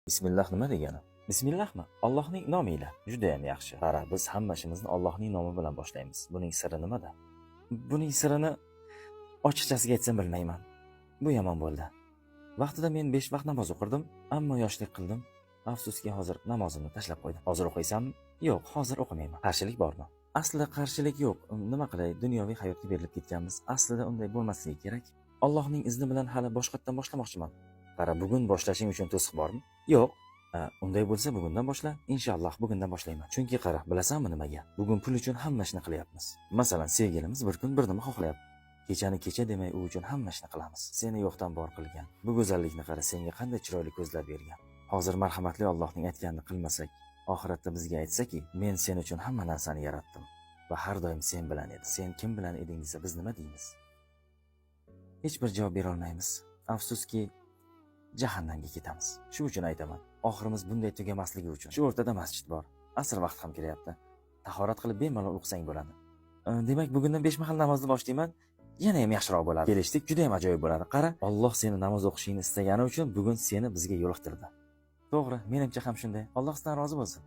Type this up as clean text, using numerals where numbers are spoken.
Bismillah nima degani? Bismillahmi? Allohning nomi ila. Judayam yaxshi. Qara, biz hamma ishimizni Allohning nomi bilan boshlaymiz. Buning siri nimada? Buning sirini ochiqchasiga aytsam, bilmayman. Bu yomon bo'ldi. Vaqtida men 5 vaqt namoz o'qirdim, ammo yoshlik qildim. Afsuski, hozir namozimni tashlab qo'ydim. Hozir o'qiysanmi? Yo'q, hozir o'qimayman. Qarshilik bormi? Aslida qarshilik yo'q. Nima qilay, dunyoviy hayotga berilib ketganmiz. Aslida unday bo'lmasligi kerak. Allohning izni bilan hali boshqatdan boshlamoqchiman. Qara, bugun boshlashing uchun to'siq bormi? Yo'q. Ha, unday bo'lsa, bugundan boshla. Inshaalloh, bugundan boshlayman. Chunki qara, bilasanmi nimaga? Bugun pul uchun hamma ishni qilyapmiz. Masalan, sevgilimiz bir kun bir nima xohlayapti. Kechani kecha demay, u uchun hamma ishni qilamiz. Seni yo'qdan bor qilgan. Bu go'zallikni qara, senga qanday chiroyli ko'zlar bergan. Hozir marhamatli Allohning aytganini qilmasak, oxiratda bizga aytsaki, "Men sen uchun hamma narsani yaratdim va har doim sen bilan edi. Sen kim bilan eding?" desa, biz nima deymiz? Hech bir javob bera olmaymiz. Afsuski, jahannamga ketamiz. Shu uchun aytaman, oxirimiz bunday tugamasligi uchun. Shu o'rtada masjid bor. Asr vaqti ham kelyapti. Tahorat qilib bemalol o'qisang bo'ladi. Demak, bugundan 5 mahal namozni boshlayman. Yana ham yaxshiroq bo'ladi. Kelishdik, juda ham ajoyib bo'ladi. Qara, Alloh seni namoz o'qishingni istagani uchun bugun seni bizga yo'liqtirdi. To'g'ri, menimcha ham shunday. Alloh sizdan rozi bo'lsin.